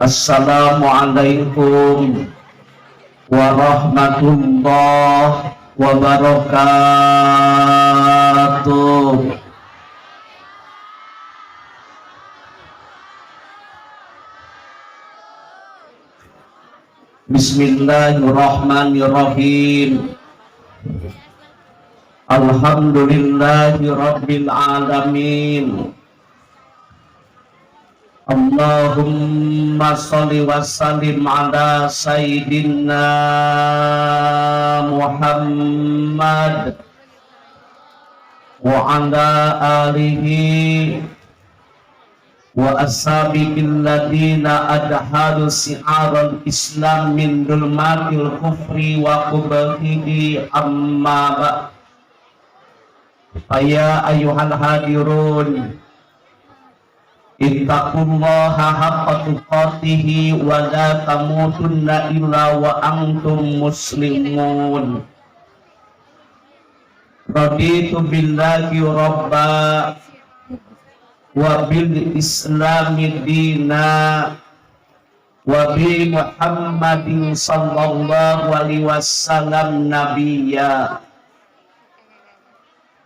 Assalamualaikum warahmatullahi wabarakatuh. Bismillahirrahmanirrahim. Alhamdulillahi rabbil alamin. Allahumma sholli wa sallim ala sayyidina Muhammad wa ala alihi wa ashabihi alladhina adhalu si'aral islam min dhulmatil kufri wa qubhihi, amma ba'd. Ya ayyuhal hadirun, ittaqullaha haqqa tuqatihi wa la tamutunna illa wa antum muslimun. Raditu billahi rabba wa bil islami dina wa bi Muhammadin sallallahu alaihi wasallam nabiyya.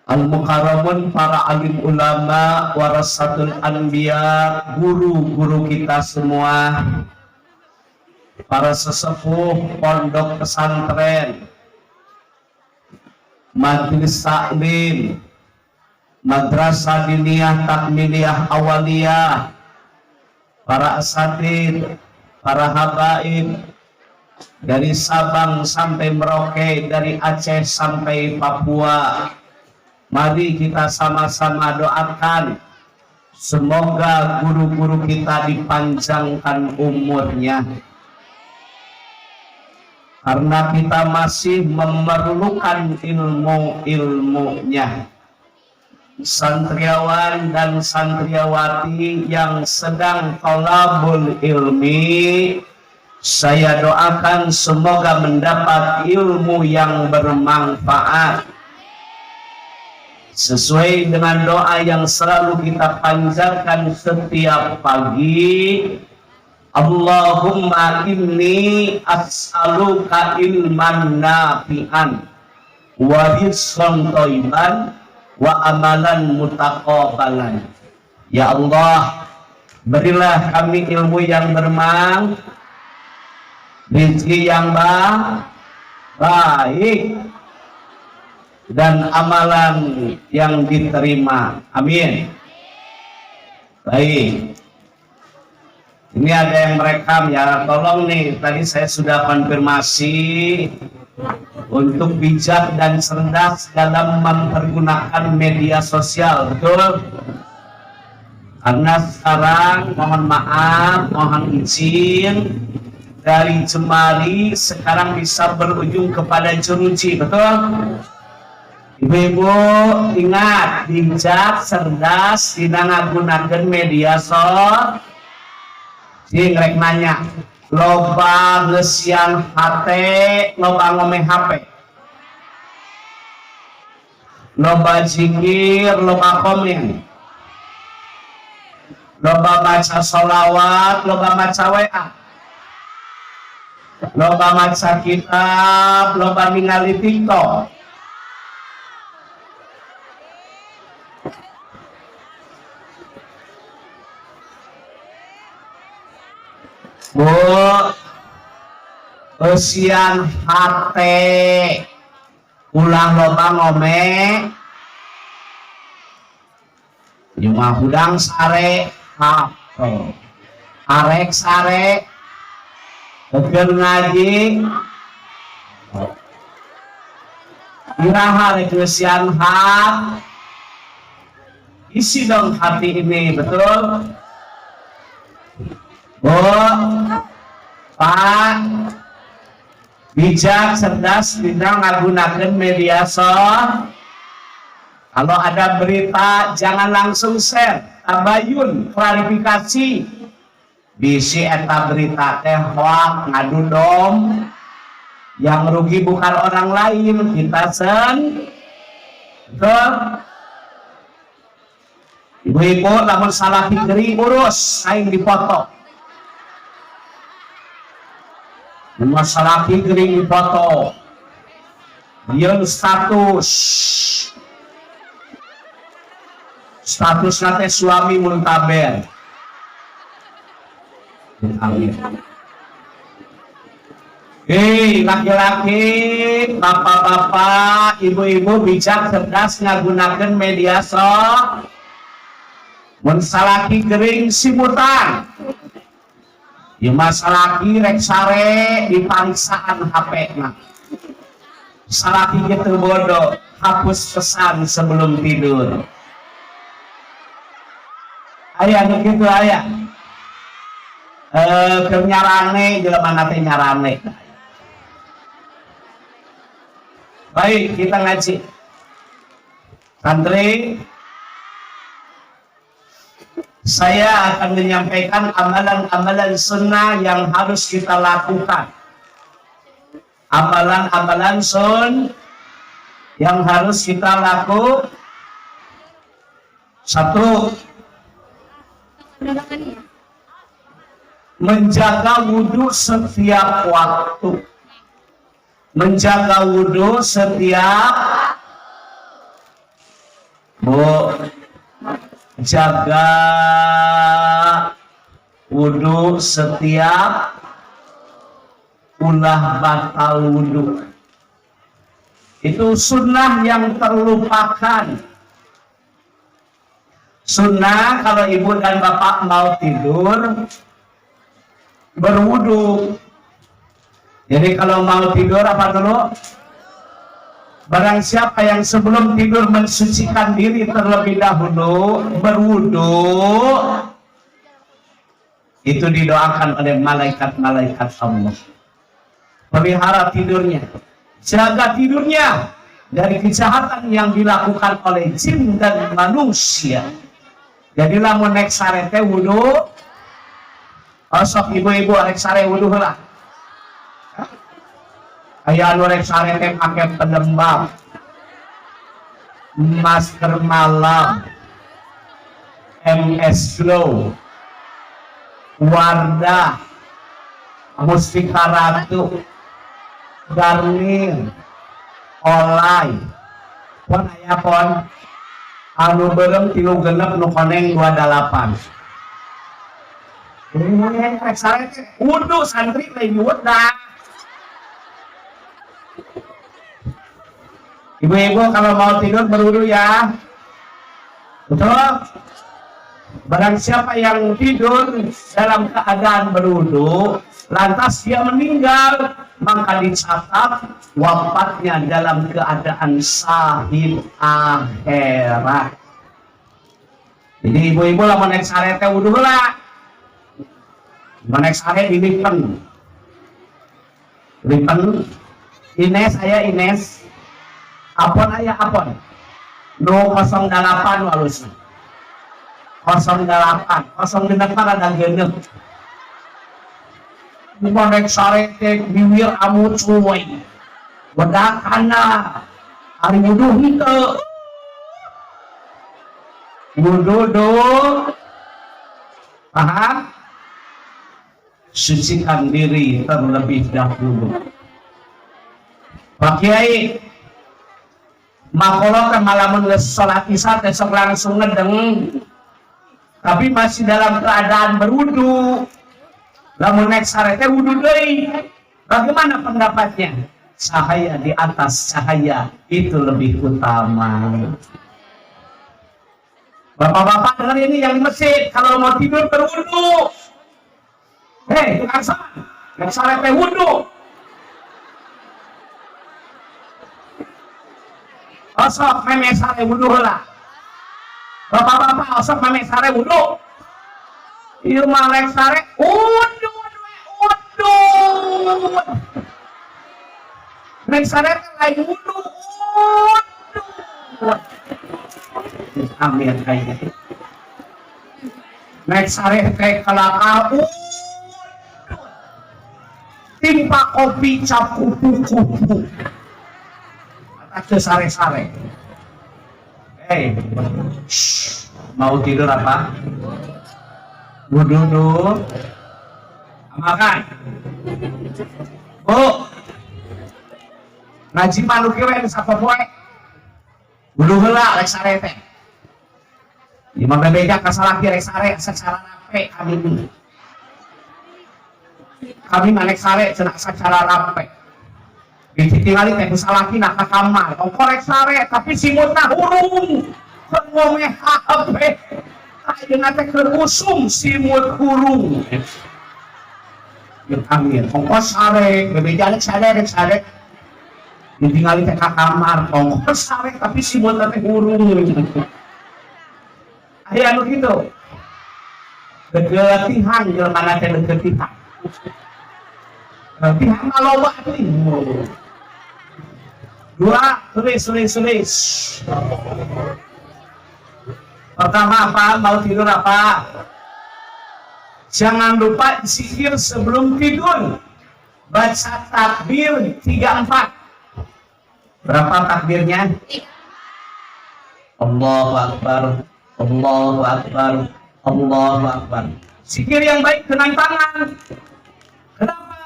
Al-Mukarramun, para alim ulama, warasatul anbiya, guru-guru kita semua, para sesepuh pondok pesantren, majelis taklim, madrasah diniyah takmiliyah awaliyah, para asatid, para habaib, dari Sabang sampai Merauke, dari Aceh sampai Papua. Mari kita sama-sama doakan semoga guru-guru kita dipanjangkan umurnya, karena kita masih memerlukan ilmu-ilmunya. Santriawan dan santriawati yang sedang tolabul ilmi, saya doakan semoga mendapat ilmu yang bermanfaat sesuai dengan doa yang selalu kita panjatkan setiap pagi. Allahumma inni as'aluka ilman nafi'an wa rizqan thayyiban wa amalan mutaqabbalan. Ya Allah, berilah kami ilmu yang bermanfaat, rezeki yang baik, dan amalan yang diterima. Amin. Baik. Ini ada yang merekam ya, tolong nih, tadi saya sudah konfirmasi untuk bijak dan cerdas dalam mempergunakan media sosial, betul? Karena sekarang mohon maaf, mohon izin, dari jemari sekarang bisa berujung kepada jeruji, betul? Ibu-ibu ingat, bijak, cerdas dina ngagunakeun media sosial. Cing rek nanya, loba ngeusian hate, loba ngome HP, loba zikir, loba komen, loba baca sholawat, loba maca WA, loba maca kitab, loba ningali TikTok. Bu, eusian hate, ulah loba ngome, cuma hudang sare HP, arek sare, keur ngaji, iraha rek ngeusian hate, isi dong hati ini, betul? Bu, Pak, bijak, cerdas dina ngagunakeun media sosial. Kalau ada berita jangan langsung share, tabayun, klarifikasi. Bisi eta berita teh hoak, ngadu dom. Yang rugi bukan orang lain, kita sen. Betul? Ibu-ibu lamun salah pikri urus, aing dipoto. Mun salaki gering dipoto, yeun status. Status nate suami muntaber. Amin. Hei, laki-laki, bapak-bapak, ibu-ibu bijak cerdas ngagunakeun media sosial. Mun salaki gering simutan. Ieu mah salaki rek sare dipariksaan HP na. Salaki gitu bodoh, hapus pesan sebelum tidur. Aya nu kitu aya. Keur nyarane jelema teh nyarane. Baik, kita ngaji. Santri, saya akan menyampaikan amalan-amalan sunnah yang harus kita lakukan. Amalan-amalan sun yang harus kita lakukan. Satu, menjaga wudhu setiap waktu. Menjaga wudhu setiap, Bu, jaga wudhu setiap, ulah batal wudhu. Itu sunnah yang terlupakan. Sunnah kalau ibu dan bapak mau tidur berwudhu. Jadi kalau mau tidur apa dulu? Barang siapa yang sebelum tidur mensucikan diri terlebih dahulu berwudhu, itu didoakan oleh malaikat-malaikat Allah. Pelihara tidurnya, jaga tidurnya dari kejahatan yang dilakukan oleh jin dan manusia. Jadi lamun nek sare teh wudu, osok ibu-ibu rek sare wudu heula. Aya anu rek sare teh make pelembab, masker malam, MS Glow, Wardah, Mustika Ratu, Garnier, Olay. Pon aya pon anu beureum 3 6 nu koneng 28. Rek sare teh wudu santri lain wedah. Ibu-ibu kalau mau tidur berwudu ya. Betul? Barang siapa yang tidur dalam keadaan berwudu, lantas dia meninggal, maka dicatat wafatnya dalam keadaan syahid akhirat. Jadi ibu-ibu lamun nek sare teh wudu heula. Mun nek sare dilipen. Lipen Ines aya Ines. Apon aya apon. Nu 08 walusna. 08, 06 ada genep. Mun rek sare teh biwir amu cuy. Wedakana ari wudu henteu. Wudu do. Paham? Sucikan diri terlebih dahulu. Pak Kiai, makolot malamun geus salat isya teh sok langsung ngedeng, tapi masih dalam keadaan berwudu. Lamun nek sare teh wudu deui. Bagaimana pendapatnya? Cahaya di atas cahaya itu lebih utama. Bapak-bapak dengar ini yang di masjid, kalau mau tidur berwudu. Hei, tukang saman, nek sare teh wudu. Osok meme sare wudu heula. Bapak-bapak osok meme sare wudu. Ieu mah rek sare wudu wudu. Rek sare teh lain wudu, wudu. Amin kayaknya. Nek sare teh kalakal wudu. Timpa kopi cap kupu-kupu. Teu sare-sare. Hei, mau tidur apa? Wudu dulu. Amalkan. Bu, ngaji mah nu kieu we sapopoe. Bulu heula rek sare teh. Ieu mah bebeja ka salaki rek sare sacara rape kami mah. Kami mah rek sare cenah sacara rape. Ditingali teh ku salaki na ka kamar, ongko rek sare tapi simutna hurung. Keur ngomeh HP. Ayeuna teh keur usum simut hurung. Yang amin, ongkos sare, bebeja rek sare rek sare. Ditingali teh ka kamar, ongkos sare tapi simutna teh hurung. Aya anu kitu. Dekeutihan jelema teh dekeutihan. Tihang mah loba teuing. Dua, tulis, tulis, tulis. Pertama apa? Mau tidur apa? Jangan lupa zikir sebelum tidur. Baca takbir 34. Berapa takbirnya? Allahu Akbar, Allahu Akbar, Allahu Akbar. Zikir yang baik dengan tangan. Kenapa?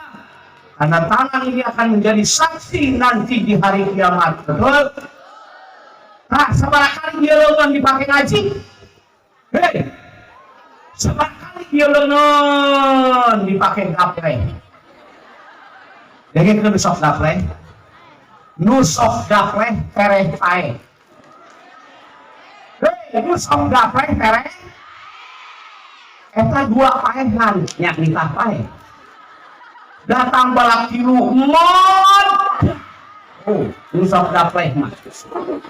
Karena tangan ini akan menjadi saksi nanti di hari kiamat. Betul? Nah, sabaraha kali dia leungeun dipakai ngaji? Hei, sabaraha kali dia leungeun dipakai gaple? Jadi nu sok gaple, nu sok gaple tereh paeh. Hei, nu sok gaple tereh. Eta dua paehan, nya nitah paeh. Datang balak tilu mod. Oh, nu sok gapleh mah.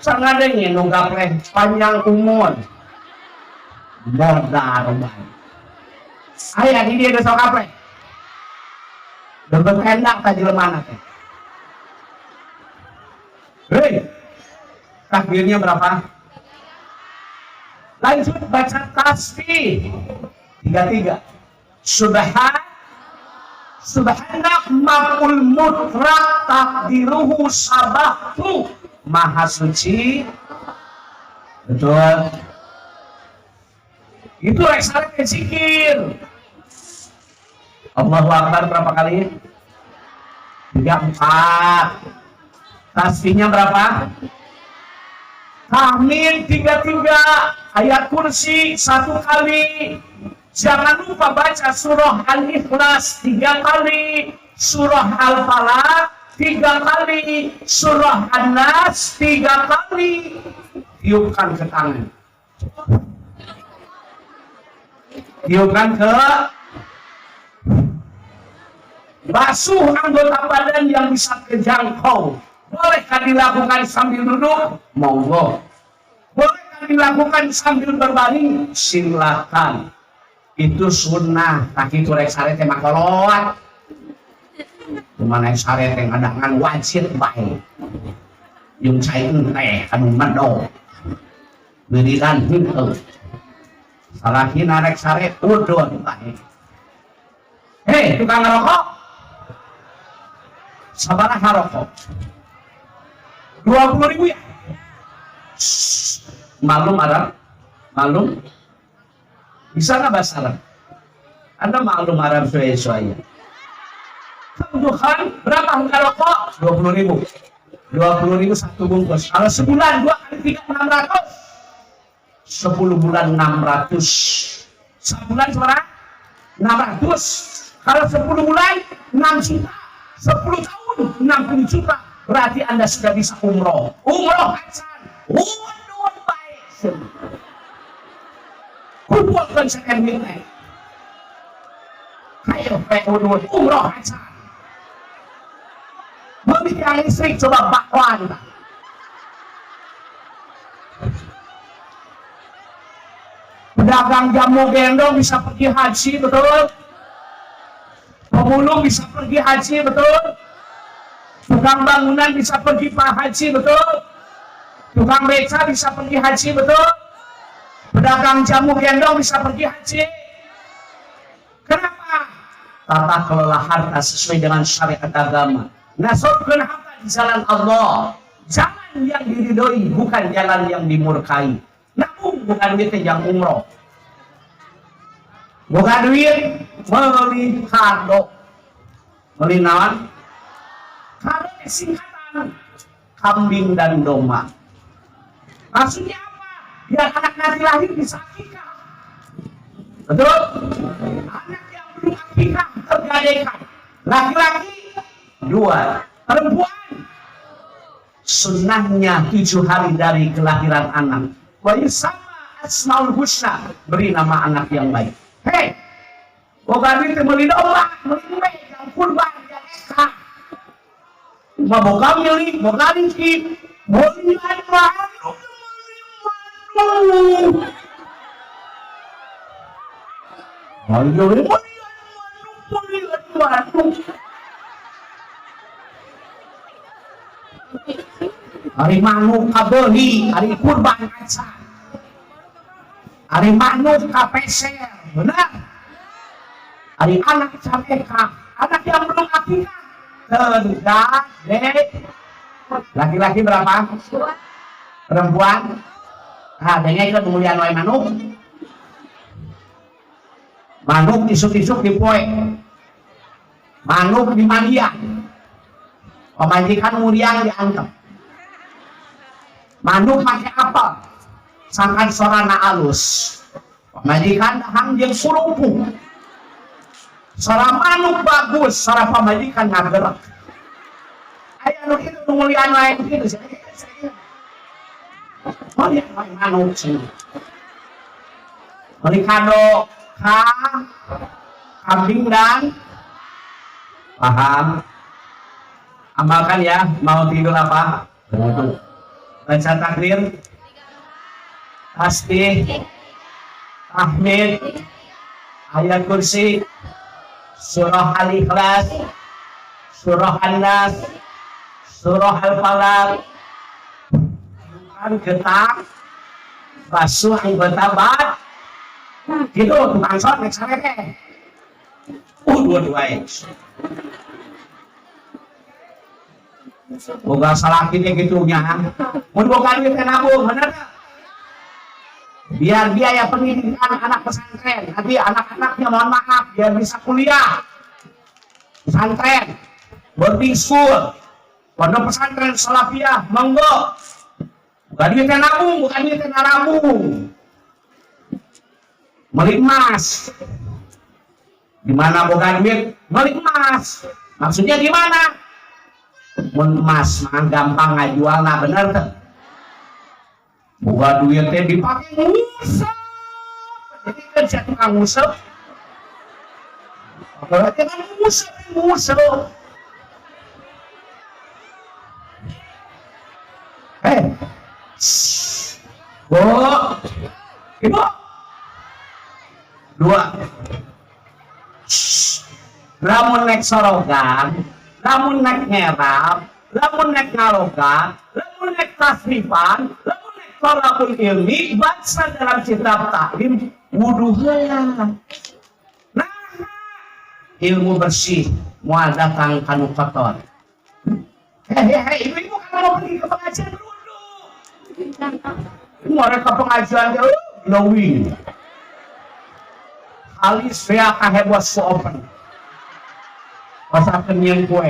Sangadenge nu gapleh panjang umur. Modar bae. Aya di dieu sok gapleh. Dompet hendak tadi jelema teh. Hei, takbirnya berapa? Lanjut baca tasbih 33. Subhan Subhanak maf'ul mutlak takdiruhu sabahtu, maha suci, betul itu. Rek sare zikir Allahu Akbar berapa kali? 34. Tasbihnya berapa? Tahmid 33, ayat kursi satu kali. Jangan lupa baca surah Al-Ikhlas tiga kali, surah Al-Falaq tiga kali, surah An-Nas tiga kali. Tiupkan ke tangan. Tiupkan ke, basuh anggota badan yang bisa kejangkau. Bolehkah dilakukan sambil duduk? Monggo. Bolehkah dilakukan sambil berbaring? Silakan. Itu sunnah. Tah kitu rek sare teh makolot. Kumaha rek sare teh ngadangan wajib bae. Yung cai teh anu mendo. Wiridan henteu. Salahina rek sare udun bae. Hei, tukang ngerokok. Sabaraha rokok? 20.000 ya? Shh. Malum Arab? Malum? Bisa nggak bahasa Arab? Anda maklum Arab suaya. Kebutuhan berapa harga rokok? 20.000. 20.000 satu bungkus. Kalau sebulan dua kali tiga 600. 10 bulan 600. Sebulan seberapa? 600. Kalau 10 bulan 6 juta. 10 tahun 60 juta. Berarti Anda sudah bisa umroh. Umroh hasan. Udun bae. Kumpulkan sekian duit. Ayo, pe udun umroh hasan. Beli tiang listrik coba bakwan. Pedagang jamu gendong bisa pergi haji, betul? Pemulung bisa pergi haji, betul? Tukang bangunan bisa pergi pak haji, betul? Tukang beca bisa pergi haji, betul? Pedagang jamu gendong bisa pergi haji. Kenapa? Tata kelola harta sesuai dengan syariat agama. Nasabkan harta di jalan Allah. Jalan yang diridhoi, bukan jalan yang dimurkai. Nabung bukan duit yang umroh. Bukan duit beli kado. Beli naon? Kado singkatan kambing dan domba. Maksudnya apa? Biar anak nanti lahir bisa akikah. Betul? Anak yang belum akikah tergadaikan. Laki-laki 2, perempuan sunnahnya 7 hari dari kelahiran anak. Wa yusamma asmaul husna, beri nama anak yang baik. Hei, boga duit meuli domba, meuli embe, yang kurban, yang eka. Boga milik, boga rezeki, meuli manuk, meuli manuk. Ayo, meuli manuk, meuli manuk. Ari manuk kabeuli, ari kurban acan. Ari manuk kapeser, benar. Ari anak can eka, anak yang belum akikah tergade. Laki-laki berapa? Perempuan? Nah, dengar itu kemuliaan wae manuk. Manuk isuk-isuk dipoe. Manuk dimandian. Pamajikan muriang diantep. Manuk pakai apel, sangkan sorana alus. Pamajikan dahang jeung surupuk. Sora manuk bagus, sora pamajikan ngagerak. Aya nu kitu nu mulian wae kitu. Mulian wae manuk cenah. Beli kado ka kambing dan paham. Amalkan ya, mau tidur apa? Berwudu. Baca takbir, tasbih, tahmid, ayat kursi, surah Al-Ikhlas, surah An-Nas, surah Al-Falaq, bukan getah, basuh anggota bad, gitu tukang sholat naik sareke. Dua-dua ya. Boga salaki teh kitu nya. Mun boga duit teh nabung, bener teh? Biar biaya pendidikan anak pesantren, nanti anak-anaknya mohon maaf biar bisa kuliah. Pesantren, boarding school, pondok pesantren salafiyah, monggo. Bukan duit teh nabung, bukan duit teh narabung. Beli emas. Gimana boga duit? Beli emas. Maksudnya gimana? Mun emas mah gampang ngajual, nah bener tuh. Boga duit teh dipake ngusep. Jadi kan sia tukang ngusep. Berarti kan ngusep, ngusep. Bu, ibu, 2. Lamun naik sorogan, lamun naik ngerap, lamun naik ngalogan, lamun naik tasrifan, lamun naik tolabul ilmi, baca dalam kitab taklim, wudu heula. Nah, ilmu bersih, moal datang kanu kotor. Hehehe, ibu-ibu kalau mau pergi ke pengajian berwudu. Mereka pengajian itu glowing. Alis saya kaheboh so open. Masakan yang kue.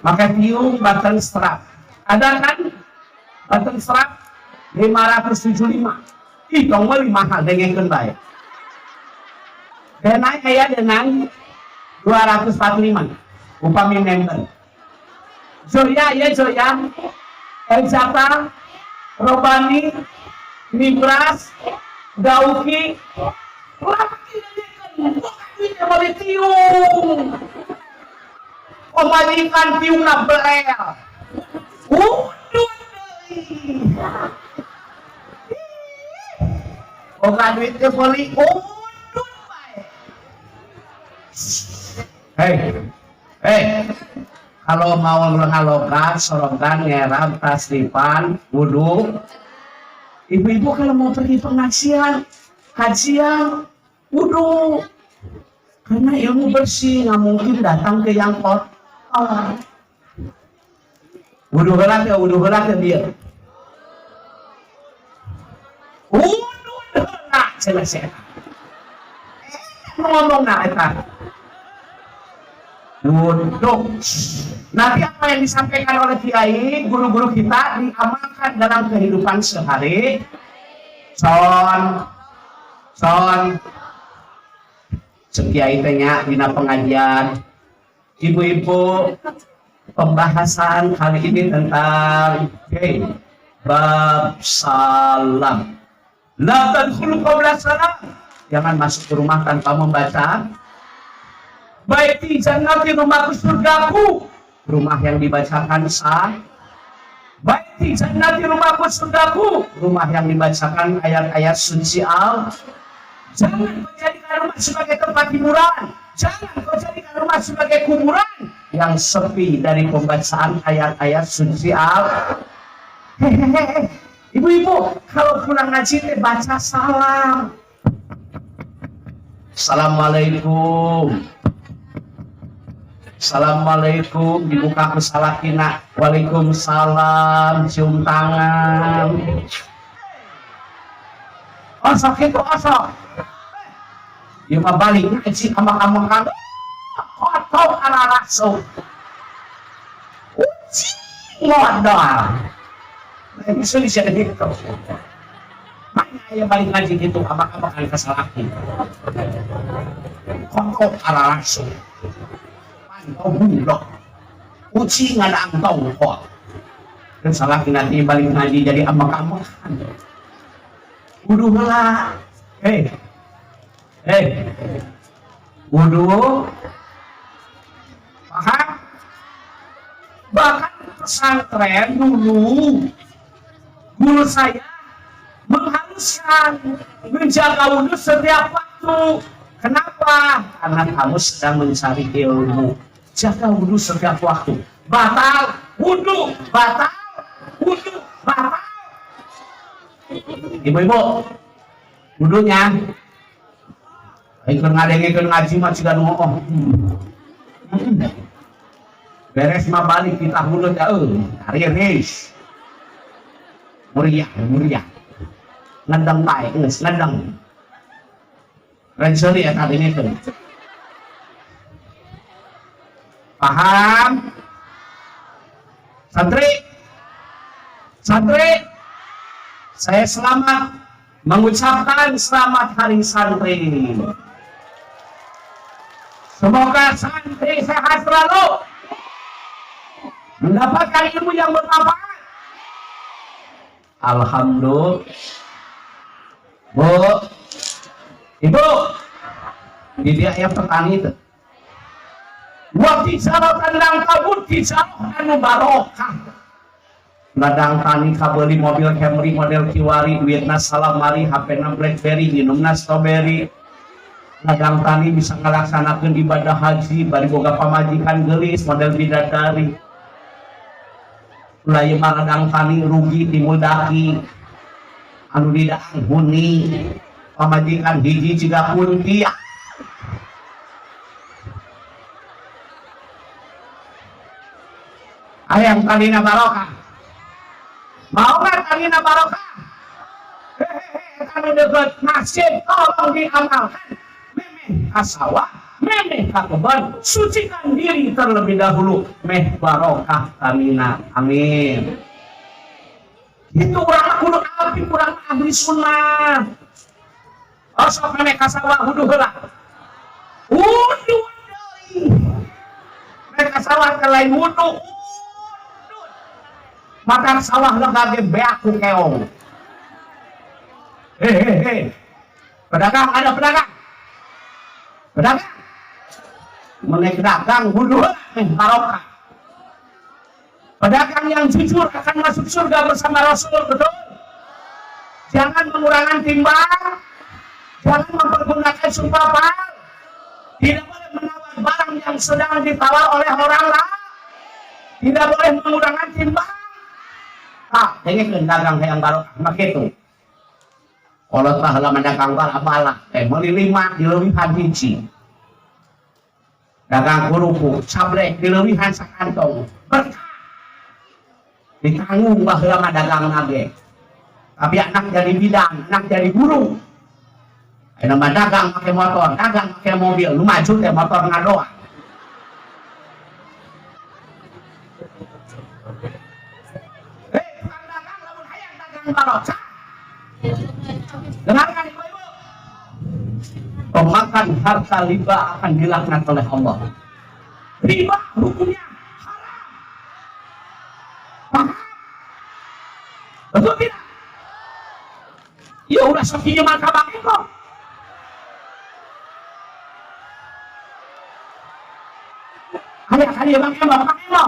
Maka tiung button strap. Ada kan? Button strap 575. Ih, tong meuli mahal dengekeun bae. Denai aya denang 245. Upami member. Zoya ya Zoya. Elzata, Robani, Nibras, Dauki, laki dengekeun. Bukan duit yang tiung. Pemajikan tiung na belel. Udut deui. Boga duit teh meuli udut bae. Hei, hei, kalau mau ngalokat, sorogan, ngerab, tasrifan, wudu, ibu-ibu kalau mau pergi pengajian, kajian, wudu, karena ilmu bersih nggak mungkin datang ke yang kotor. Wudu heula teh, wudu heula teh dia. Wudu heula cenah sia. Ngomong na eta. Wudhu. Nanti apa yang disampaikan oleh kiai, guru-guru kita diamalkan dalam kehidupan sehari. Son, son, kiai tanya dina pengajian, ibu-ibu, pembahasan kali ini tentang, okay, bab salam. La tadkhulu qabla salam. Jangan masuk ke rumah tanpa membaca. Baiti jannati, rumahku surgaku. Rumah yang dibacakan sah. Baiti jannati, rumahku surgaku. Rumah yang dibacakan ayat-ayat suci al. Jangan kau jadikan rumah sebagai tempat hiburan. Jangan kau jadikan rumah sebagai kuburan yang sepi dari pembacaan ayat-ayat suci al. Hehehe. Ibu-ibu, kalau pulang ngaji teh baca salam. Assalamualaikum. Assalamualaikum, dibuka ku salakina. Waalaikumsalam, cium tangan. Osok itu osok. Ya mah balik ngaji ambek-ambekan. Kotor arah langsung. Uci modal. Nah, bisa bisa gitu. Banyak yang balik ngaji gitu ambek-ambekan ka salaki. Kotor arah langsung. Pantau bulog. Uci ngadaang tongkol. Dan salaki nanti balik ngaji jadi ambek-ambekan. Wudu heula. Hei. Hei. Wudu. Paham? Bahkan pesantren dulu guru saya mengharuskan menjaga wudhu setiap waktu. Kenapa? Karena kamu sedang mencari ilmu. Jaga wudhu setiap waktu. Batal wudhu, batal wudhu, batal. Ibu-ibu, wudhunya ikut ngadengikeun ngaji mah ciga nu oh. Beres mah balik kita wudhu ya riris. Muriah, muriah. Ngedeng bae geus ngedeng. Lain seuri eta ini tuh. Paham? Santri? Santri? Saya selamat mengucapkan selamat Hari Santri. Semoga santri sehat selalu, mendapatkan ilmu yang bermanfaat. Alhamdulillah. Bu, Ibu, di dia yang petani itu. Wa tijaratan lan tabur, tijarah anu barokah. Ladang tani kabeli mobil Camry model kiwari, duitna salamari, HP-na BlackBerry, minumna strawberry. Ladang tani bisa ngelaksanakan ibadah haji, bari boga pamajikan geulis model bidadari. Ulah ieu mah ladang tani rugi timbul daki. Anu didaang huni, pamajikan hiji jiga kunti. Ayam tanina barokah. Mau nggak tanina barokah? Hehehe, kalau deket masjid tolong diamalkan. Memeh ka sawah, memeh ka kebun, sucikan diri terlebih dahulu. Meh barokah tanina. Amin. Itu urang kudu abdi, urang ahli sunnah. Osok memeh ka sawah wudu heula. Wudu deui. Memeh ka sawah teh lain wudu. Makan sawah lega ge beak ku keong. Hehehe. Pedagang, ada pedagang. Pedagang. Menek dagang wudu meh barokah. Pedagang yang jujur akan masuk surga bersama Rasul, betul? Jangan mengurangi timbang, jangan mempergunakan sumpah palsu, tidak boleh menawar barang yang sedang ditawar oleh orang lain, tidak boleh mengurangi timbang. Ah, ini dagang yang barokah mah kitu. Kolot baheula mah dagang bala-bala, meuli 5 dileuwihan hiji. Dagang kerupuk, sablek dileuwihan sakantong. Berkah. Ditanggung baheula mah dagang nage. Tapi anak jadi bidang, anak jadi guru. Ayeuna mah dagang make motor, dagang make mobil, nu maju teh motor ngadoa. Hayang barokah. Dengarkan, ibu-ibu. Pemakan harta riba akan dilaknat oleh Allah. Riba hukumnya haram. Paham? Betul tidak? Ya udah, sok pinjaman ka bank kok. Kayak kali bang Emo, Bang Emo.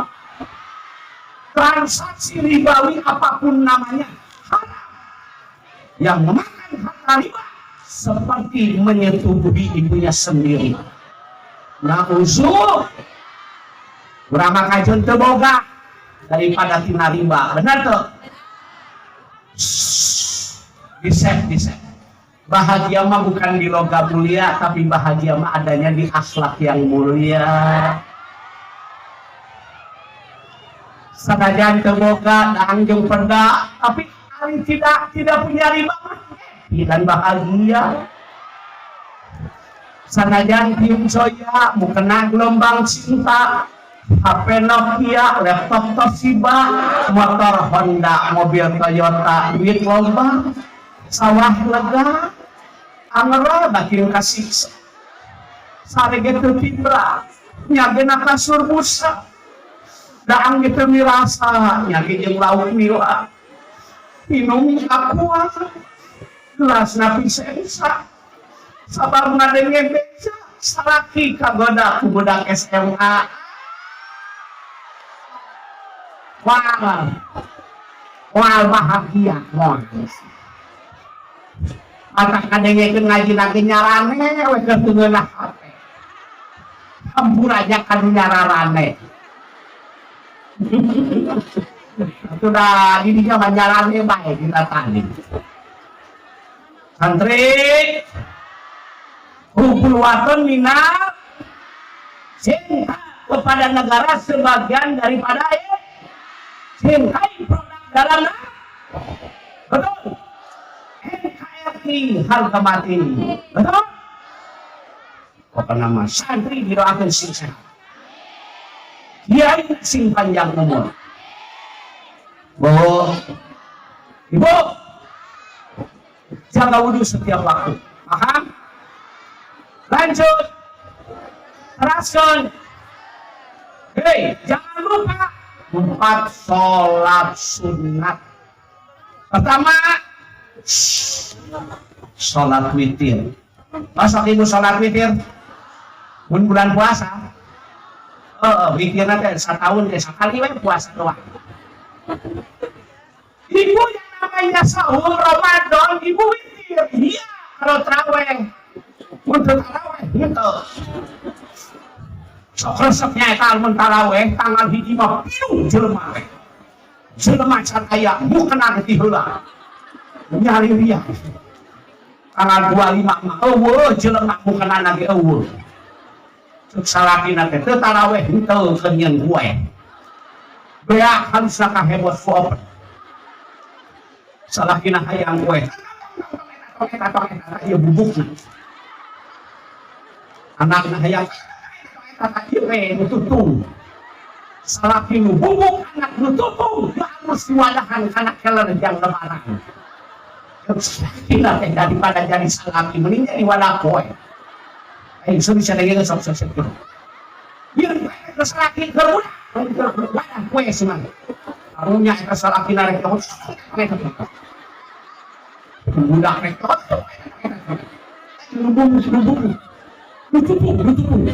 Transaksi ribawi apapun namanya haram. Yang memakan harta riba seperti menyetubuhi ibunya sendiri. Nah, usul urang kajeun teu boga daripada tina riba. Benar tuh? Di set, di set. Bahagia mah bukan di logam mulia, tapi bahagia mah adanya di akhlak yang mulia. Sanajan teu boga daang jeung peda, tapi ari tidak tidak punya riba mah happy dan bahagia. Sanajan tium soya, mukena gelombang cinta, HP Nokia, laptop Toshiba, motor Honda, mobil Toyota, duit loba, sawah lega, angera bakin kasiksa. Sare ge teu tibra, nyagena kasur busa, daang ge teu mirasa, nyage jeung lauk nila, minum Aqua, gelasna Vicenza, sabar ngadenge beja, salaki kagoda ku budak SMA. Wah, wah, bahagia, moal. Mata kadengekeun ngaji lagi nyarane we keur teu ngeunah hate. Hampura aja kanu nyararane. Sudah ini dia mah nyarane bae kita tadi. Santri, hubbul wathon minal cinta kepada negara sebagian daripada cintai produk dalam negeri. Betul. NKRI harga mati. Betul. Apa nama santri didoakan sing sehat. Kiai sing panjang umur. Bu, ibu, jaga wudhu setiap waktu. Paham? Lanjut. Teruskan. Hei, jangan lupa empat sholat sunat. Pertama, sholat witir. Masa ibu sholat witir? Mun bulan puasa. Oh, witir nanti setahun teh sekali we puasa doang. Ibu yang namanya sahur Ramadan, ibu witir. Iya, kalau terawih. Untuk taraweh gitu. Sok resepnya eta mun taraweh tanggal 1 mah pinuh jelema teh. Jelema can aya mukena ti heula. Nyari ria. Tanggal 25 mah eueuh jelema mukena ge eueuh. Cek salakina teh teu taraweh henteu keur nyieun kue. Beak halusna kahebot ku open. Salakina hayang kue. Ieu bubukna. Anakna hayang eta ieu we nu tutung. Salaki nu bubuk, anak nu tutung, harus diwadahan kana keler jang lebaran. Salakina teh daripada jadi salaki mending jadi wadah koe. Eh, so bisa lagi sok sok sok. Ieu we salaki keur budak, wadah kue sih mah. Karunya eta salakina rek budak rek nu bubuk, nu bubuk. Nu tutung, nu tutung.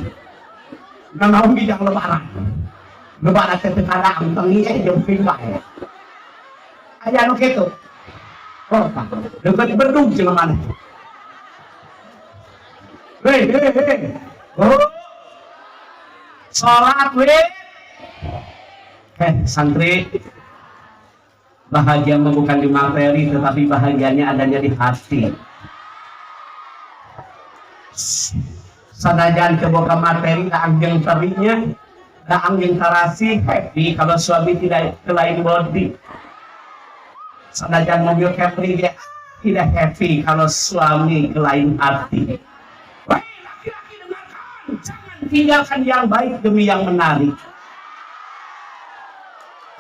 Nanaon bijang lebaran. Lebaran teh teu kadang tengi jeung ping bae. Aya nu kitu. Oh, deukeut berdug jelema maneh. Hei, hei, hei. Oh. Salat we. Eh, santri, bahagia bukan di materi, tetapi bahagianya adanya di hati. Sanajan teu boga materi, daang jeung terinya, daang jeung tarasi, happy kalau suami tidak ke lain body. Sanajan mobil Camry dia tidak happy kalau suami ke lain hati. Wahai laki-laki, dengarkan, jangan tinggalkan yang baik demi yang menarik.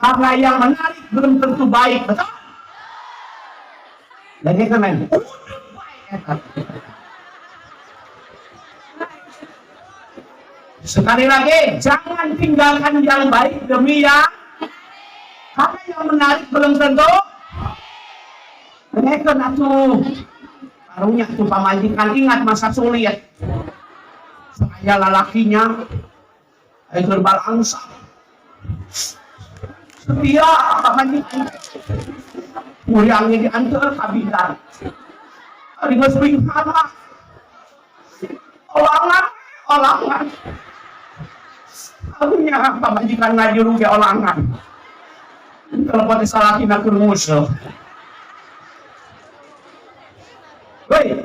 Karena yang menarik belum tentu baik, betul? Lagi kan main. Udah bae eta. Sekali lagi, jangan tinggalkan yang baik demi yang, karena yang menarik belum tentu. Dengekeun atuh. Karunya tuh pamajikan ingat masa sulit. Saya lalakinya ayo balangsa. Setia pamajikan. Muriangnya diantar ka bidan. Ari geus pingsan. Olangan, olangan. Karunya pamajikan ngajuru ge olangan. Telepon salakina keur musuh. Hei,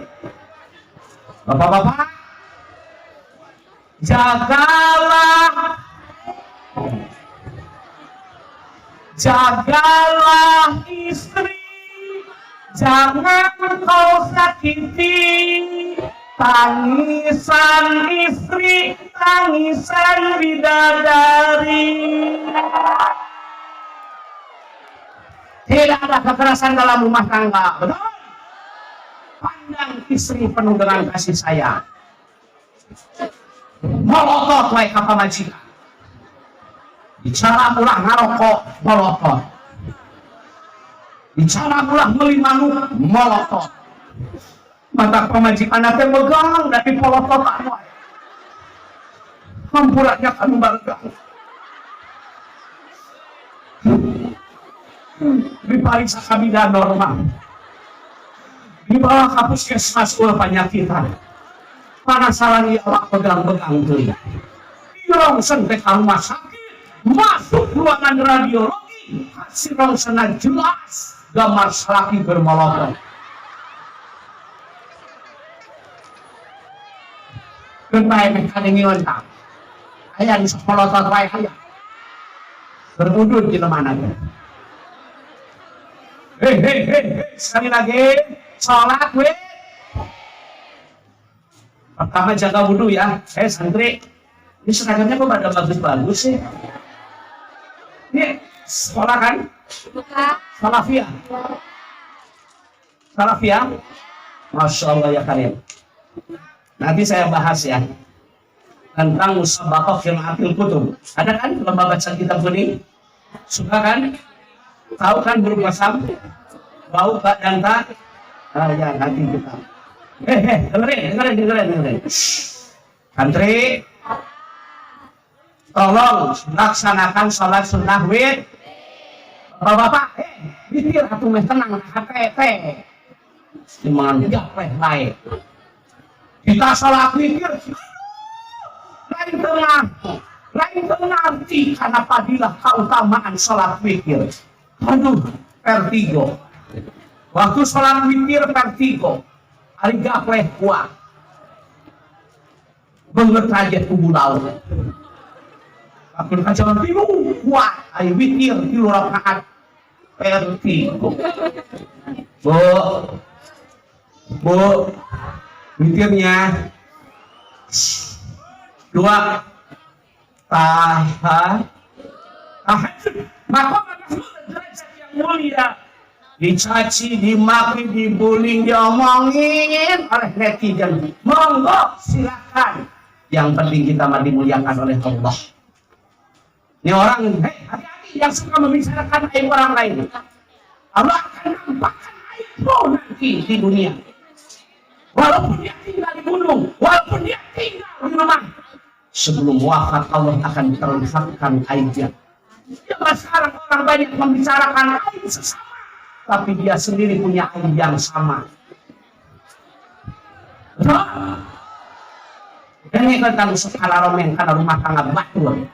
bapak-bapak, jagalah, jagalah istri, jangan kau sakiti. Tangisan istri, tangisan bidadari. Tidak ada kekerasan dalam rumah tangga, betul? Pandang istri penuh dengan kasih sayang. Molotot wae ka pamajikan. Bicara ulah ngarokok, molotot. Bicara ulah meuli manuk, molotot. Mata pamajikan teh megang dari polototan wae. Hampurannya kanu baregang. Dipariksa ka bidan normal. Dibawa ke puskesmas ulah panyakitan. Penasaran ieu awak pegang-pegang teuing. Dirongsen teh ka rumah sakit, masuk ruangan radiologi, hasil rongsenna jelas gambar salaki bermolotot. Keun bae meh kadengieun tah. Aya nu sok molotot wae aya. Berudud jelema teh. Hei, hei, hei, sekali lagi, sholat we. Pertama jaga wudhu ya. Santri, ini seragamnya kok pada bagus-bagus sih. Ini sekolah kan? Salafiyah. Salafiyah. Masya Allah ya kalian. Nanti saya bahas ya tentang musabaqah qiraatil kutub. Ada kan lomba baca kitab kuning? Suka kan? Tahu kan huruf qasam? Bau, ba, dan ta? Ah, ya, nanti kita. Dengerin, dengerin, dengerin, dengerin. Santri, tolong laksanakan sholat sunnah wit. Bapak-bapak, witir atuh meh tenang, HTT. Cuman gapleh bae. Kita sholat witir, lain tengah, lain ngerti karena fadilah keutamaan sholat witir. Aduh, vertigo. Waktu sholat witir vertigo, ari gapleh kuat. Banget aja kubu laut. Waktu kacaman tilu kuat, ari witir 3 rakaat vertigo. Bu, bu, witirnya 2 taha tahajud. Maka derajat yang mulia dicaci, dimaki, dibuling, diomongin oleh netizen. Monggo silakan. Yang penting kita mah dimuliakan oleh Allah. Ini orang, hei, hati-hati yang suka membicarakan aib orang lain. Allah akan nampakkan aibmu nanti di dunia. Walaupun dia tinggal di gunung, walaupun dia tinggal di rumah, sebelum wafat Allah akan terlihatkan aibnya. Ya, sekarang orang banyak membicarakan aib sesama, tapi dia sendiri punya aib yang sama. Dan ini tentang skala romen karena rumah tangga batur.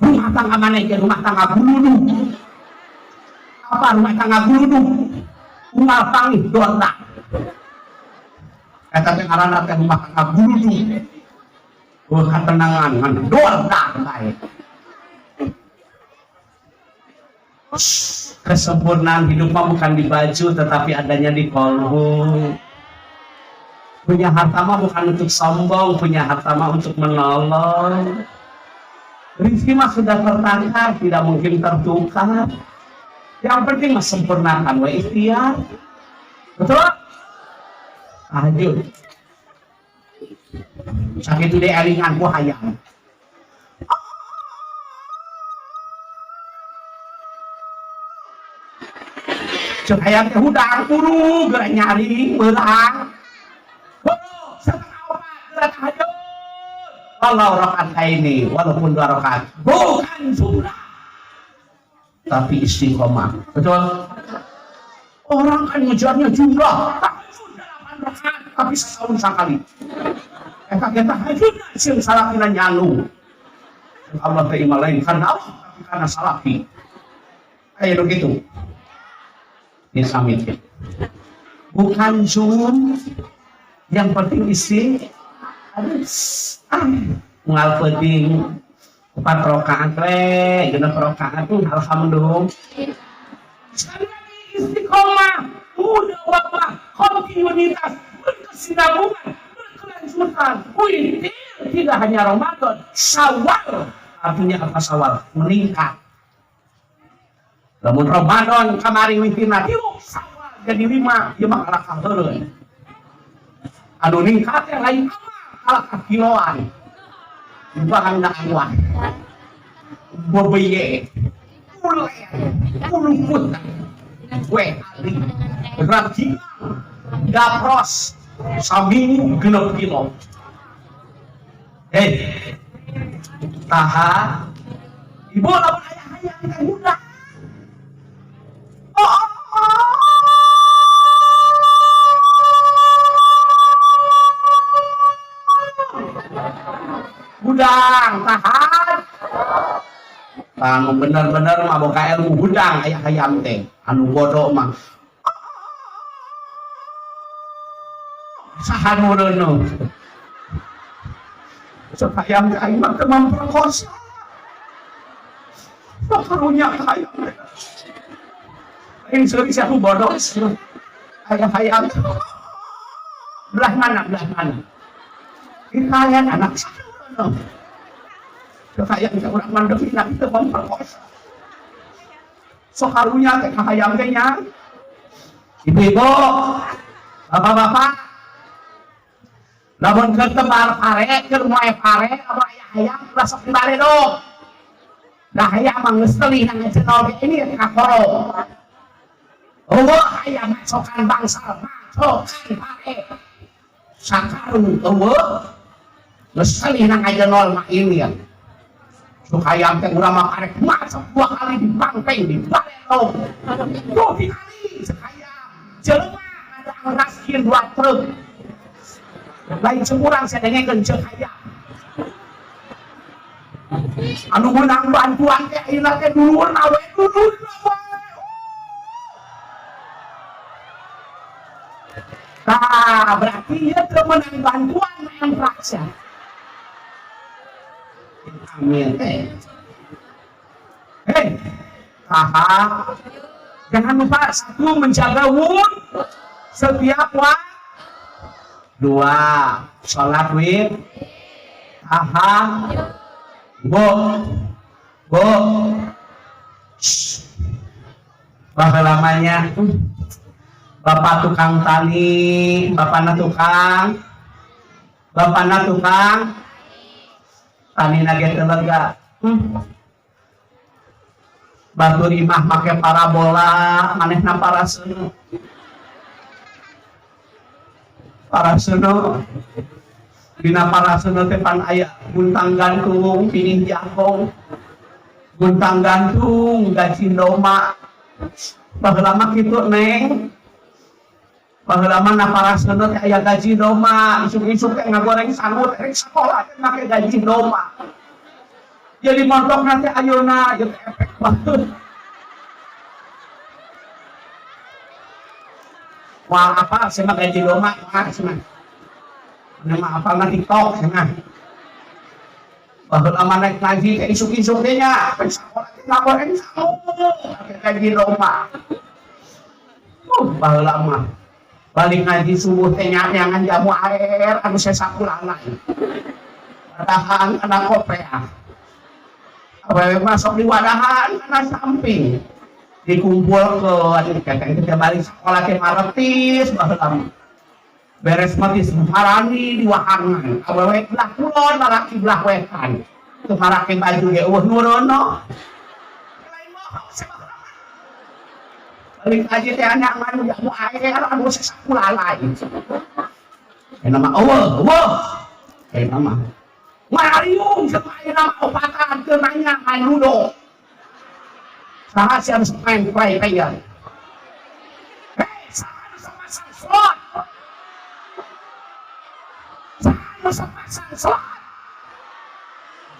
Rumah tangga mana ya? Rumah tangga guludug. Apa rumah tangga guludug? Unggal pangih donta. Eta teh ngaranna teh rumah tangga guludug. Oh, katenangan ngan donta bae. Kesempurnaan hidup mah bukan di baju, tetapi adanya di kolbu. Punya harta mah bukan untuk sombong, punya harta mah untuk menolong. Rezeki mah sudah tertangkap, tidak mungkin tertukar. Yang penting mah sempurnakan we ikhtiar. Betul? Tahajud. Sakitu deui elingan ku hayang. Cek hayang teh hudang buru geura nyaring beurang. Buru 3:30 geura tahajud. Walau rakaat ini, walaupun 2 rakaat, bukan jumlah, tapi istiqomah. Betul? Orang kan ngejarnya jumlah, tahajud 8 rakaat, tapi setahun sekali. Eta ge tahajud sing salakina nyalu. Allah teh imah lain karena Allah, tapi karena salaki. Kayak begitu. Ini samit ya. Bukan zoom, yang penting isi. Ngal penting 4 rakaat we, 6 rakaat tuh alhamdulillah. Sekali lagi istiqomah, mudawamah, kontinuitas, berkesinambungan, berkelanjutan. Witir tidak hanya Ramadan, Syawal. Artinya apa Syawal? Meningkat. Lamun Ramadan kamari witirna 3, Syawal jadi 5, ieu mah kalakah heureun. Anu ningkat teh lain amal, kalakah kiloan. Barang dakwah. Bobeye. Ulen, uluput. We ali. Rajin. Dapros saminggu 6 kilo. Hei. Taha. Ibu lamun aya hayang teh mudah. Oh. Hudang tahan. Anu bener-bener mah boga ilmu hudang aya hayam teh. Anu bodoh mah. Saha nu reuneuh. Sok hayam teh aing mah teu memperkosa. Sok karunya ka hayam teh. Lain seuri sia nu bodoh. Aya hayam. Belah mana? Belah mana? Kita lihat anak saha nu reuneuh. Sok hayam teh urang mah demi nak teu memperkosa. Sok karunya teh ka hayam teh nya. Ibu-ibu, bapak-bapak, lamun keur tebar pare, keur moe pare, lamun aya hayam ulah sok dibaredog. Da hayam mah geus telih nang cenol ge ini ka korong. Eueuh hayam macokan bangsal, macokan pare. Sakarung eueuh geus telih nang ajenol mah ini ya. Sok hayam teh urang mah pare macok 2 kali dibangteng dibaredog. 2 kali cek hayam. Jelema ada raskin 2 truk. Lain cemurang saya dengekeun cek hayam. Anu menang bantuan teh ayeuna teh dulurna we, dulurna we. Tah, berarti ieu teu menang bantuan nemprak sia. Amin teh. Hei, taha. Jangan lupa 1 menjaga wudhu setiap waktu. 2 sholat wit. Taha. Bu, bu. Baheula lamanya bapak tukang tani, bapakna tukang, bapakna tukang tani nage teu lega. Batur imah make parabola, manehna paraseuneu. Paraseuneu. Dina paraseuneu teh pan aya guntang gantung pinih jangkong. Guntang gantung gaji doma. Baheula mah kitu neng. Baheula mah na paraseuneu teh aya gaji doma, isuk-isuk teh ngagoreng sangu teh rek sakola teh make gaji doma. Jadi montokna teh ayeuna ieu teh efek banget. Wah apa sih mah gaji doma, wah sih mah. Ini mah apa mah TikTok sih mah. Baheula mah naik ngaji teh isuk-isuk teh nya, rek sakola teh ngagoreng sangu make gaji doma. Baheula mah balik ngaji subuh teh nyangan jamu air anu sesakulana. Wadahan kana kopea. Awewe masuk di wadahan kana samping. Dikumpulkeun keteng teh balik sekolah teh maretis baheula. Beres metis marani di wahangan. Awewe belah kulon, lalaki belah wetan. Teu marake baju ge eueuh nurono. Lain bohong sia. Balik aja teh anak manu jamu air anu sakulalai. Ayeuna mah eueuh, eueuh. Ayeuna mah mariung jeung ayeuna mah opatan teu nanya main ludo. Saha sih harus main play player? Hei, saha nu sok masang slot? Saha nu sok masang slot?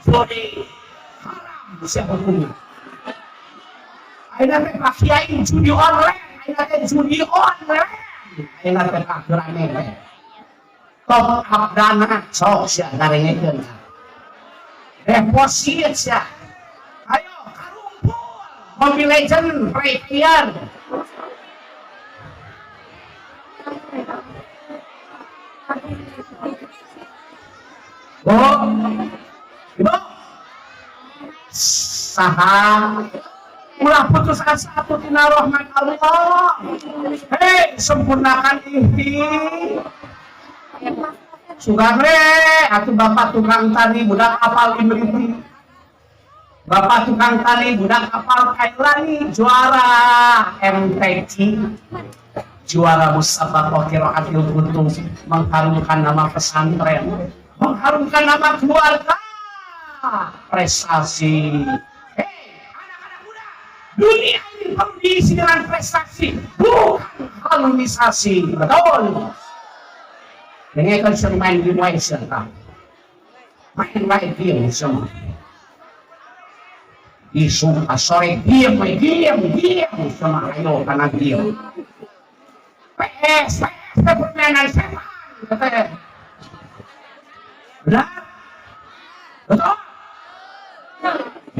Judi haram sia hukumna. Ayeuna teh Pak Kiai judi online, ayeuna teh judi online. Ayeuna teh Pak rame teh. Top up dana sok sia ngarengekeun. Deposit sia. Ayo karumpul Mobile Legend play player. Bu, Ibu, saha ulah putus asa atuh tina rahmat Allah. Hei, sempurnakan ikhtiar. Sugan we atuh bapak tukang tani budak apal Imriti. Bapak tukang tani budak apal Kailani juara MTQ. Juara musabaqah qiraatil kutub, mengharumkan nama pesantren, mengharumkan nama keluarga, prestasi. Hei, anak-anak muda, dunia ini perlu diisi dengan prestasi, bukan halonisasi. Betul. Ini kan sering main di Malaysia, kan? Main-main game semua. Isu sore diem, diem, diem semua. Ayo karena diem. PS, PS, permainan setan. Katanya. Benar? Betul?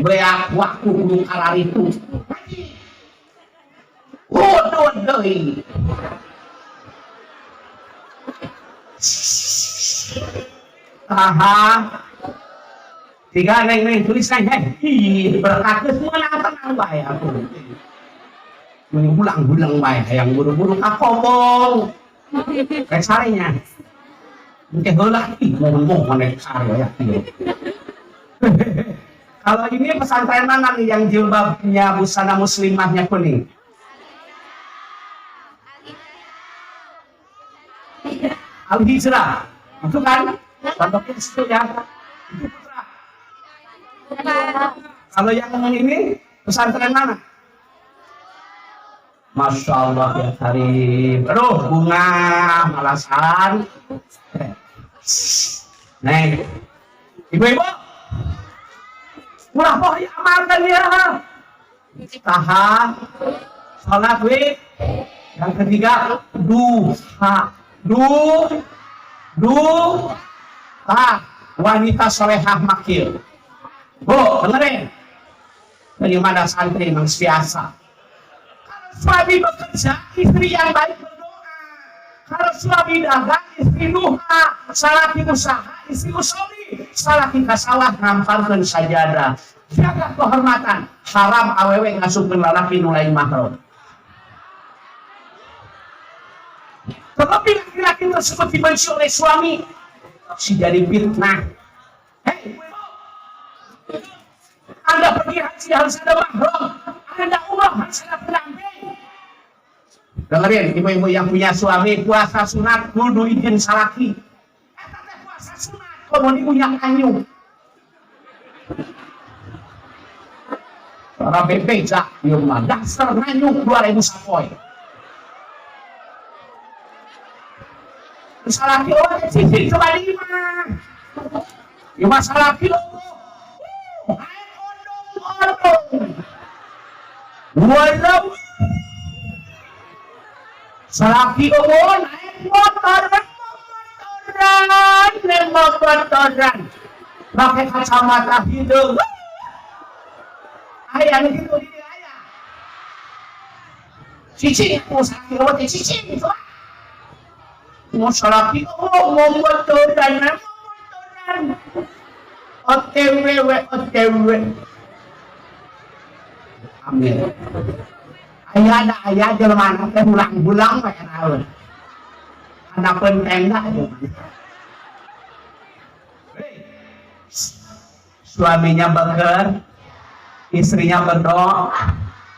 Beak waktu kudu kararitu. Ngaji. Hudud deui. Taha. Tiga neng neng tulis neng neng. Ih, berkat geus meunang tenang bae atuh. Mengulang-ulang bae hayang buru-buru ka kobong. Rek sarenya. Engke heula ih mohon-mohon rek sare ya. Kalau ini pesantren mana nih yang jilbabnya busana muslimahnya kuning? Al Hijrah. Itu kan? Pondoknya situ ya. Itu putra. Kalau yang ini pesantren mana? Masya Allah ya Karim. Aduh, bunga malasan. Neng, ibu-ibu, ulah poh amalkan ya. Tahan, sholat wit. Yang ketiga, duha, du, du, ah, wanita solehah makil. Bu, dengerin. Bagaimana santri memang biasa. Kalau suami bekerja, istri yang baik berdoa. Kalau suami dagang, istri duha. Salaki usaha, istri usoli. Salaki kasawah ngamparkeun sajadah. Jaga kehormatan. Haram awewe ngasupkeun lalaki nu lain mahram. Tetapi laki-laki tersebut dibenci oleh suami, si jadi fitnah. Hei, Anda pergi haji harus ada mahram, Anda umrah harus ada pendamping. Dengerin ibu-ibu yang punya suami puasa sunat kudu izin salaki. Eta teh puasa sunat, komo diunyak anyuk. Para bebeja ieu mah dasar nganyuk 2000 sapoe. Salaki oh cicing coba di imah. Ieu mah salaki oh. Odong-odong. Walau salaki oh naik motor, motoran, naik motoran. Pakai kacamata hidung. Ayah gitu di ayah. Cicing, mau salaki oh cicing coba. Mau salaki oh mau motoran, motoran. OTW, OTW. Amin. Aya da aya jelema teh hulang-hulang we raeun. Handapeun tenda jelema. Suaminya beker, istrinya berdoa,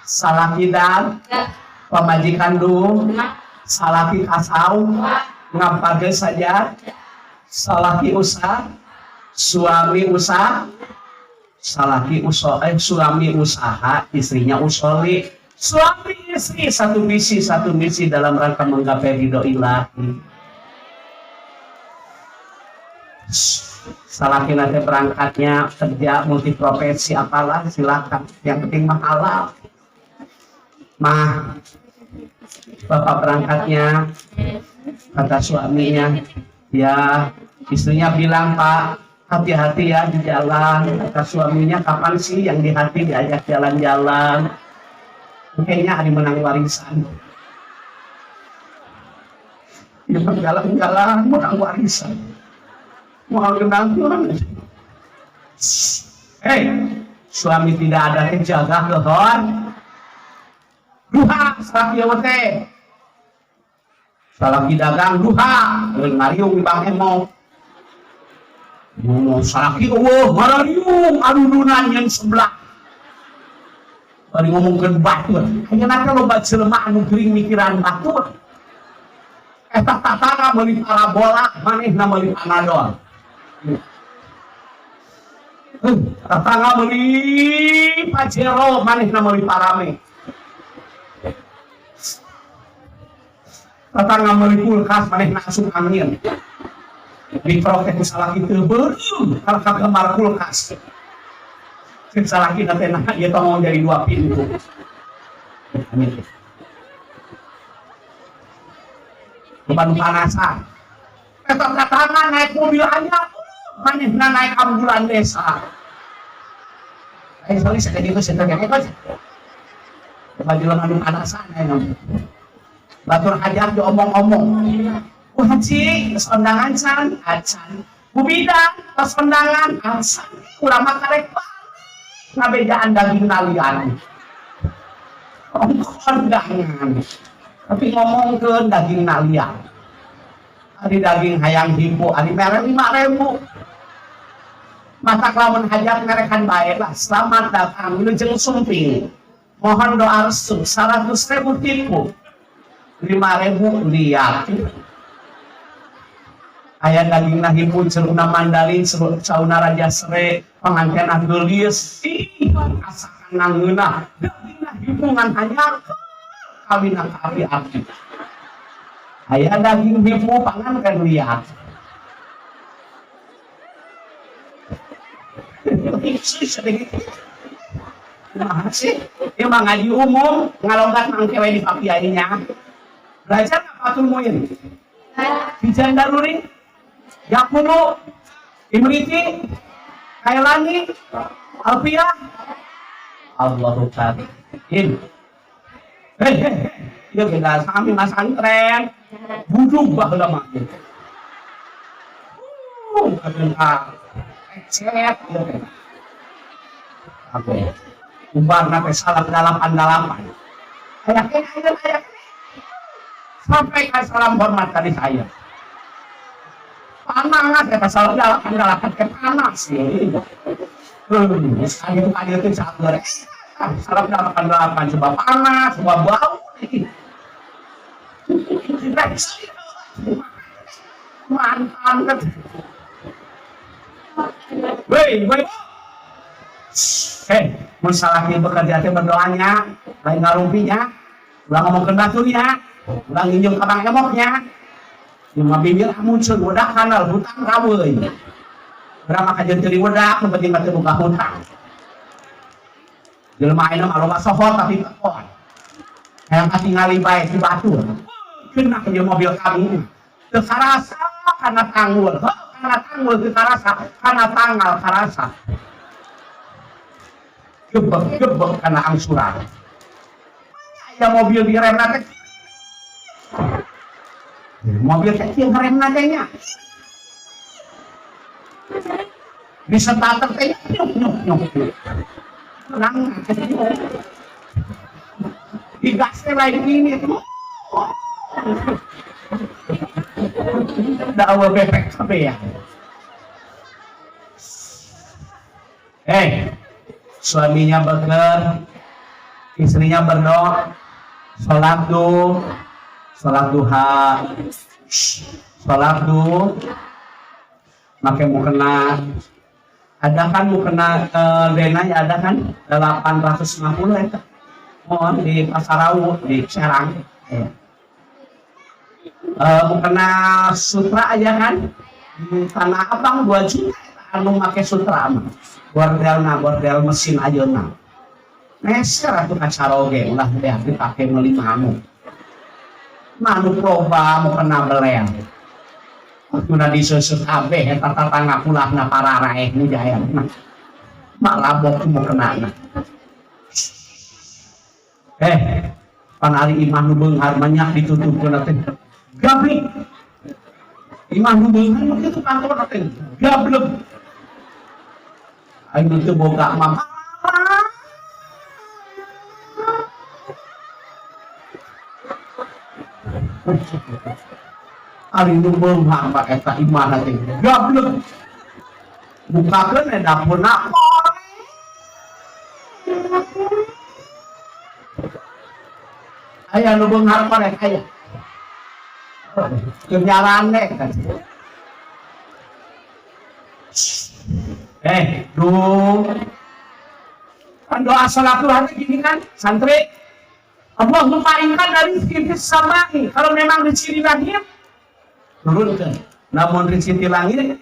salaki dan pamajikan du, salaki kasau, ngampage saja, salaki usaha, suami usaha, salaki usaha, suami usaha, istrinya usoli, suami istri satu misi, satu misi dalam rangka menggapai ridho ilahi. Salaki nanti berangkatnya kerja multiprofesi apalah silakan, yang penting mah halal. Mah bapak berangkatnya, kata suaminya, ya istrinya bilang pak hati-hati ya di jalan. Kata suaminya kapan sih yang di hati diajak jalan-jalan, kayaknya hari menang warisan. Ya jalan-jalan menang warisan. Mau kenal. Hei, suami tidak ada yang jaga kehor. Duha salaki teh. Salaki dagang duha, euy ngariung di Bang Emo. Ngomong salaki eueuh marariung adudunan yang sebelah. Bari ngomongkeun batur. Ayeuna teh loba jelema anu gering mikiran batur. Eta tatangga meuli parabola, manehna meuli Panadol. Tetangga meuli Pajero, manehna meuli Parame. Tetangga meuli kulkas, manehna asup angin. Diprotek ku salaki teu beureum kalau kagemar kulkas. Cek salaki teh nah ieu tong jadi dua pintu. Amin. Beban panasan. Eta tetangga naik mobil anyar, manehna naik ambulan desa. Sorry, saya gitu, saya gitu. Coba bilang anu panasan ya. Batur hajar diomong-omong. Wah, haji, kondangan can, acan. Bubida, tos kondangan, acan. Urang mah karek balik. Ngabejaan daging nalian. Kondangan. Tapi ngomongkeun daging nalian. Ari daging hayang himbo, ari mere 5.000. Mata lamun hajat merekan bae lah. Selamat datang wilujeng sumping. Mohon doa restu 100.000 tipu. 5.000 liat. Aya daging himu ceruna Mandalin, sauna Raja Sere, pengantin anggelis, ih asakan nangeunah. Daging himu ngan hanyar kawin api-api. Aya daging himu panganten liat. Nah sih, ieu mah ngaji umum, ngalonggat mangke we di papiainya. Belajar nggak Fathul Muin? Bijan Daruri, Yakulu, Imriti, Kailani, Alfiah, Allahu Karim. Hei, hei, ya beda sami mas antren, buduk baheula mah. Kebentar. Cet, ya. Oke. Ubar nate salam 88. Aya kene, aya kene. Sampaikan salam hormat dari saya. Panas ya salam 88 ke panas ya. Sekali itu kali itu sabar. Salam 88 coba panas, coba bau nih. Mantan kan. Woi, woi. Mun salaki bekerja teh berdoanya, lain ngarumpinya, ulah ngomongkeun baturnya, ulah nginjem ka Bang Emoknya. Ieu mah bibir muncul wedak kanal hutang raweuy. Berapa kajian teu wedak, nu penting mah teu boga hutang. Jelema ayeuna mah loba sohor tapi tekon. Hayang katingali bae di batur. Kena ieu mobil kami. Teu karasa kana tanggul. Kana tanggul teu karasa, kana tanggal karasa. Gebek-gebek kana angsuran. Aya mobil di remna teh. Mobil kecil remna teh nya. Di starter teh nyuk nyuk nyuk. Tenang. Digasnya lain ini tuh. Dakwah BPKB ya. Suaminya beker, istrinya berdoa, sholat duha, sholat duha, pakai mukena. Ada kan mukena dena ya ada kan 850 itu. Oh, di Pasar Rawu di Serang. Mukena sutra aja kan di Tanah Abang 2 juta anu make sutra mah. Bordelna bordel mesin ayeuna. Meser atuh kacaroge ulah beak dipake meuli manuk. Manuk loba mukena belen. Waktuna diseuseuh kabeh eta tatangga kulahna pararaeh nu jayana. Malabok mukenana. Pan ari imah nu beunghar banyak ditutupkeun teh. Gablek. Imah nu beunghar mah kitu kantorna teh. Gablek. Aing teu boga mah. Ari nu beunghar mah eta imahna teh gablek. Bukakeun dapurna. Aya nu beunghar korek aya. Keur nyarane kan. Duh. Kan doa salat duha gini kan, santri. Allahumma inna rizqi fis samai. Kalau memang rezeki di langit, turunkan. Namun rezeki di langit,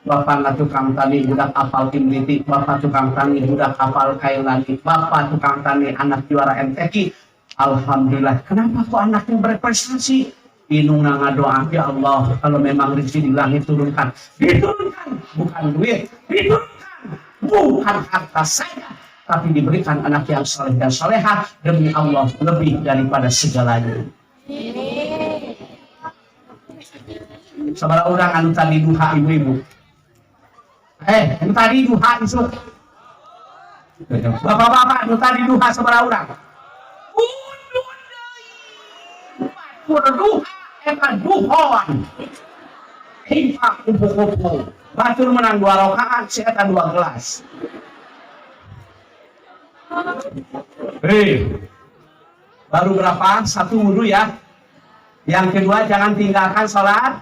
bapak tukang tani budak apal timliti, bapak tukang tani budak apal kailani, bapak tukang tani anak juara MTQ. Alhamdulillah. Kenapa kok anaknya berprestasi? Inung ngadoa ya Allah, kalau memang rezeki di langit turunkan, diturunkan, bukan duit, diturunkan, bukan harta saya, tapi diberikan anak yang soleh dan soleha demi Allah lebih daripada segalanya. Sabaraha urang anu tadi duha ibu-ibu? Anu tadi duha isuk. Bapak-bapak anu tadi duha sabaraha urang? Kudu duha eta duhoan. Hingga kupu-kupu. Batur menang 2 rakaat, si eta 2 gelas. Hei, baru berapa? 1 wudhu ya. Yang kedua jangan tinggalkan sholat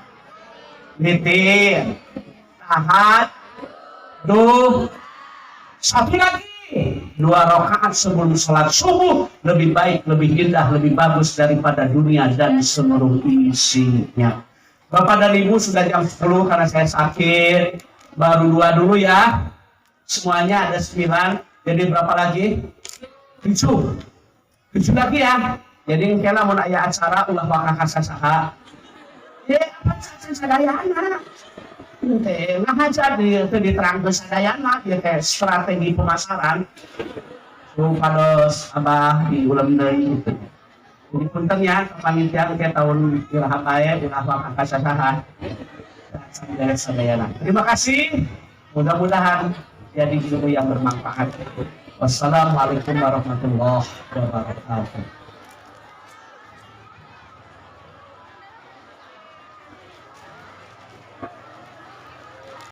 witir, tahat, duh. 1 lagi, 2 rakaat sebelum sholat subuh lebih baik, lebih indah, lebih bagus daripada dunia dan seluruh isinya. Bapak dan Ibu sudah jam 10 karena saya sakit. Baru 2 dulu ya. Semuanya ada 9. Jadi berapa lagi? 7. 7 lagi ya. Jadi kena mau aya acara ulah wakah sasaha. Ya apa sadayana. Teh nah aja di teu diterangkeun sadayana ieu teh strategi pemasaran. Supados abah diulem deui gitu. Jadi punten ya kepanitiaan ke tahun iraha bae ulah wakah sasaha. Sadayana. Terima kasih. Mudah-mudahan jadi ilmu yang bermanfaat. Wassalamualaikum warahmatullahi wabarakatuh.